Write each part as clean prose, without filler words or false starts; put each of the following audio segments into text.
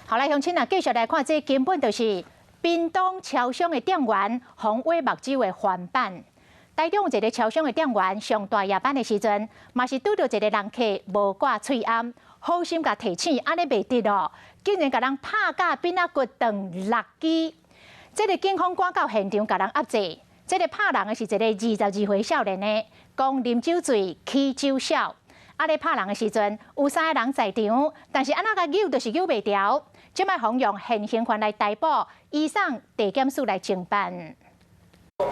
好來，鄉親啊，繼續來看，這根本就是屏東超商的店員予搲目睭的翻版。台中一个超商的店員上大夜班的時陣，嘛是拄著一个人客無掛喙罨，好心共提醒，按呢袂得哦，竟然共人拍甲鼻仔骨斷六支。這个警方趕到現場共人壓制，這个拍人的是一个22歲少年的，講啉酒醉起酒痟。啊咧拍人的時陣，有三个人在場，但是按怎共搝就是搝袂牢，這擺予用現行犯來逮捕，移送地檢署來偵辦。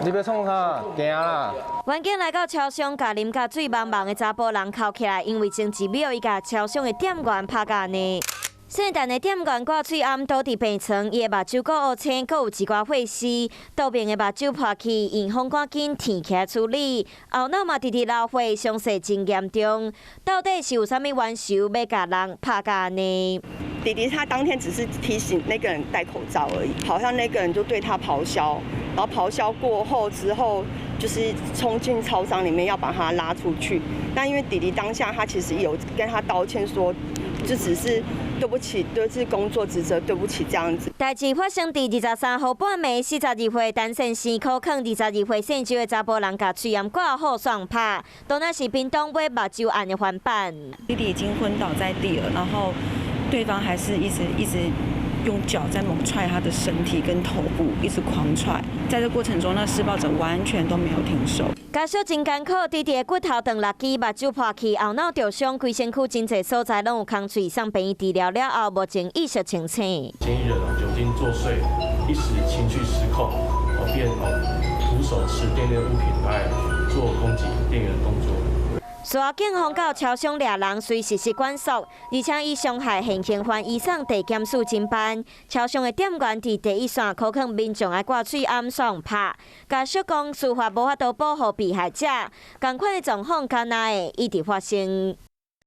你欲創啥？行啦！員警來到超商，共啉甲醉茫茫的查埔人銬起來，因為前一秒伊共超商的店員拍甲按呢。聖誕的店員掛喙罨倒佇病床，伊的目睭閣烏青，閣有一寡血絲，肚邊的目睭破去，院方趕緊填起來處理。後腦嘛直直流血，傷勢真嚴重。到底是有啥物冤仇，欲共人拍甲按呢？弟弟他當天只是提醒那個人戴口罩而已，好像那個人就對他咆哮，然後咆哮過後之後，就是衝進超商裡面要把他拉出去。但因為弟弟當下他其實有跟他道歉說，就只是對不起，對是工作職責，對不起這樣子。代誌發生佇23號半暝，42歲單身生苦囥22歲姓周的查埔人，共喙罨掛好予人拍，當然是屏東搲目睭案的翻版。弟弟已經昏倒在地了，然後對方還是一直一直用腳在猛踹他的身體跟頭部，一直狂踹。在這過程中，那施暴者完全都沒有停手。家屬真艱苦，弟弟的骨頭斷六支，目睭破去，後腦受傷，規身軀真濟所在攏有空喙，送病院治療了後，目前意識清醒。嫌疑人酒精作祟，一時情緒失控，便徒手持店內物品來做攻擊店員的動作。事後警方到超商掠人，隨實施管束，而且以傷害現行犯移送地檢署偵辦。超商的店員佇第一線，苦勸民眾愛掛喙罨予拍。家屬講司法無法度保護被害者，仝款的狀況敢若會一直發生。